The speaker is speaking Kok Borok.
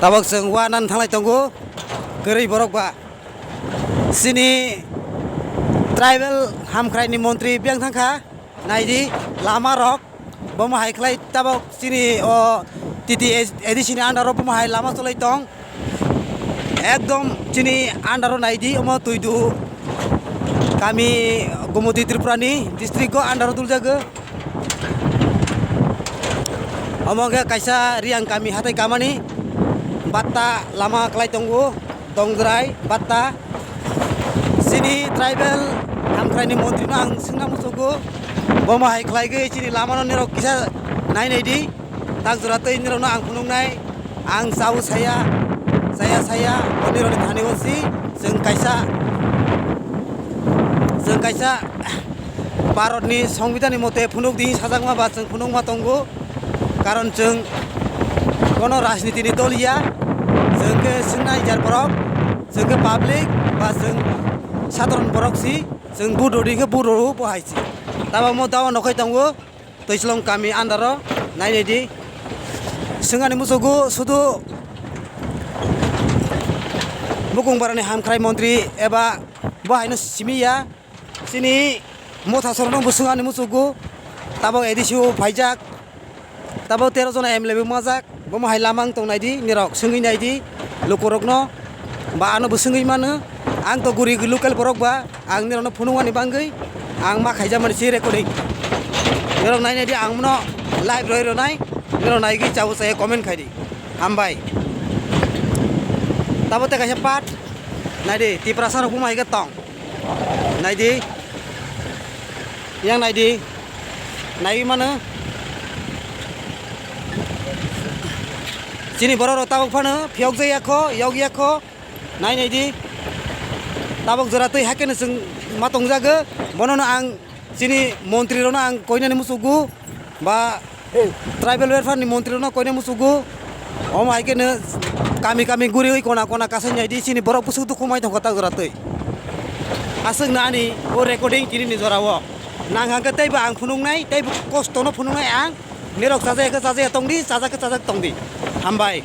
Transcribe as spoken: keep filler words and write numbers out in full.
Tabok chwng uanan thanglai tongo, kwrwi borok ba. Chini tribal hamkraini montri biyang thangkha, naidi lama rok, bomo hai khlai tabok chini o T T A D C ni under o bomo hai lama cholai tong. Ekdom chini under o naidi omo Tuidu kami Gomoti Tripura ni district o under o duljago. Omo khe kaisa Riang kami hatai kamani batta lama khlai tongo, Dongdrai batta. Chini tribal hamkraini montri no ang swngna muchugo, bomo hai khlai gwi chini lama no nirok kisa nai nai di, tak jora tei nirok no ang phunuknai, ang chao saya, saya saya, o nirok ni thani o si chwng kaisa, chwng kaisa Bharatni Songbidanni mote phunuk di sajakma ba chwng phunukma tongo, karon chwng kono rajnitini dol ya, chwng khe swngnai jar borok, chwng khe public ba chwng sadharon borok si, chwng vote rwdi khe vote rw bo hai si. Tabo mo dawa nokhai tongo, Twislong kami under o nai nai di. Swngani muchugo sudu bukung barani hamkrai montri eba bo haino simi ya. Chini motha sorokno bo swngani muchugo. Tabok A D C o phaijak. Tabok tero jona M L A bo majak. Bomo hai lama wng tong nai di, nirok swngwi nai di lukurokno. Ba ano bo swngwi mano. Ang to guri local borok ba, ang nirokno phunukmani bangwi ang ma khaijamani se recording. Nirok nai nai di, ang mono live roi rwnai. Nirok naigwi chao chaya comment khai di. Hambai. Tabo tei kaisa part. Nai di, Tiprasa rok bo mai khe tong. Nai di. Yang nai di. Nai mano. Chini borok rok tabok phano phiyok jaya kho, yok ya kho. Nai nai di. Tabok jora twi hakhe no chwng ma tong jago. Bono no ang chini montri rok no ang koinani muchugo. Ba tribal welfare ni montri rok no koinani muchugo. Omo hai khe no kami kami guri oi kona kona kasai nai di, chini borok bwswk dukhu mai tong kha tak jora twi. Aswk no ani o recording tini ni jora o. Nang hang khe teibo ang phunuknai, teibo kosto no phunuknai ang. Nirok chajak khe chajak tong di, chajak khe chajak tong di. Hambai.